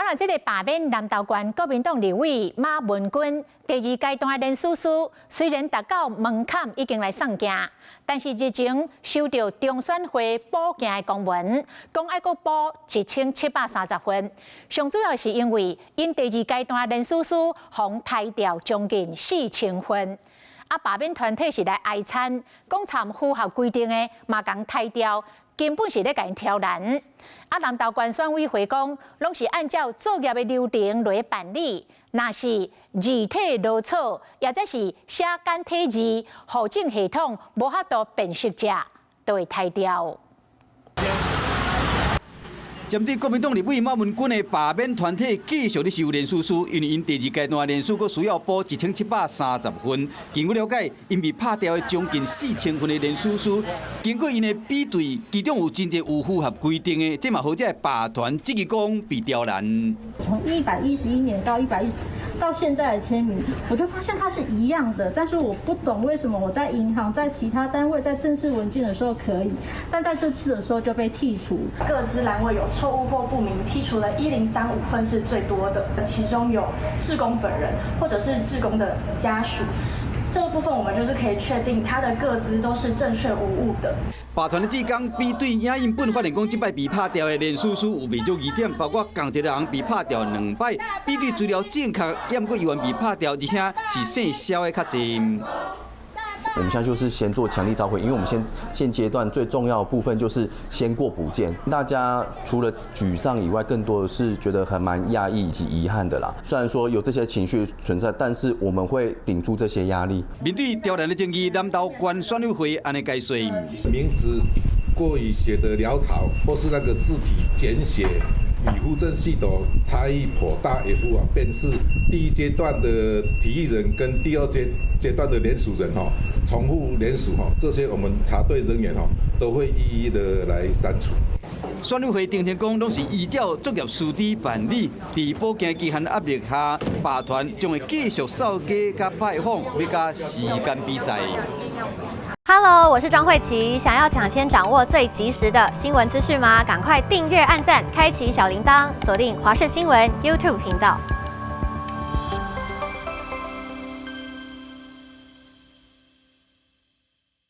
啦，這個罷免南投縣國民黨立委馬文君第二階段的連署書，雖然達到門檻已經來送件，但是日前收到中選會補件的公文，講愛閣補1730份。上主要是因為𪜶第二階段連署書予刣掉將近4000份。啊，罷免團體是來哀參，講參符合規定的嘛共刣掉，根本是咧共𪜶刁難。啊，南投縣選委會講，攏是按照作業的流程來辦理，若是字體潦草，抑者是寫簡體字，戶政系統無法度辨識者，都會刣掉。針對國民黨立委馬文君的罷免團體繼續咧收連署書，因為𪜶第二階段連署閣需要補1730份。經過了解，𪜶被拍掉的將近4000份的連署書，經過𪜶的比對，其中有真濟有符合規定的，這嘛予這个罷團質疑講被刁難。從111年到110到現在的簽名，我就發現它是一樣的，但是我不懂為什麼我在銀行、在其他單位、在正式文件的時候可以，但在這次的時候就被剔除。個資欄位有錯誤或不明，剔除了1035份是最多的，其中有志工本人或者是志工的家屬。這個部分我們就是可以確定他的個資都是正確無誤的。罷團的志工比對影印本，發現講這擺被拍掉的連署書有袂少疑點，包括仝一个人被拍掉兩擺，比對資料正確，猶閣猶原被拍掉，而且是姓蕭的較濟。我們現在就是先做強力召回，因為我們現階段最重要的部分就是先過補件。大家除了沮喪以外，更多的是覺得還蠻訝異以及遺憾的啦。雖然說有這些情緒存在，但是我們會頂住這些壓力。面對刁難的爭議，南投縣選委會按呢解說：名字過於寫得潦草，或是那個字體簡寫與戶政系統差異頗大，也無法辨識第一階段的提議人跟第二階段的聯署人吼，重複聯署吼，這些我們查對人員吼都會一一的來刪除。選委會澄清講，攏是依照作業須知辦理，佇補件期限壓力下，罷團將會繼續掃街佮拜訪，欲佮時間比賽。 Hello，我是莊慧琪。想要搶先掌握最及時的新聞資訊嗎？趕快訂閱、按讚、開啟小鈴鐺，鎖定華視新聞 YouTube 頻道。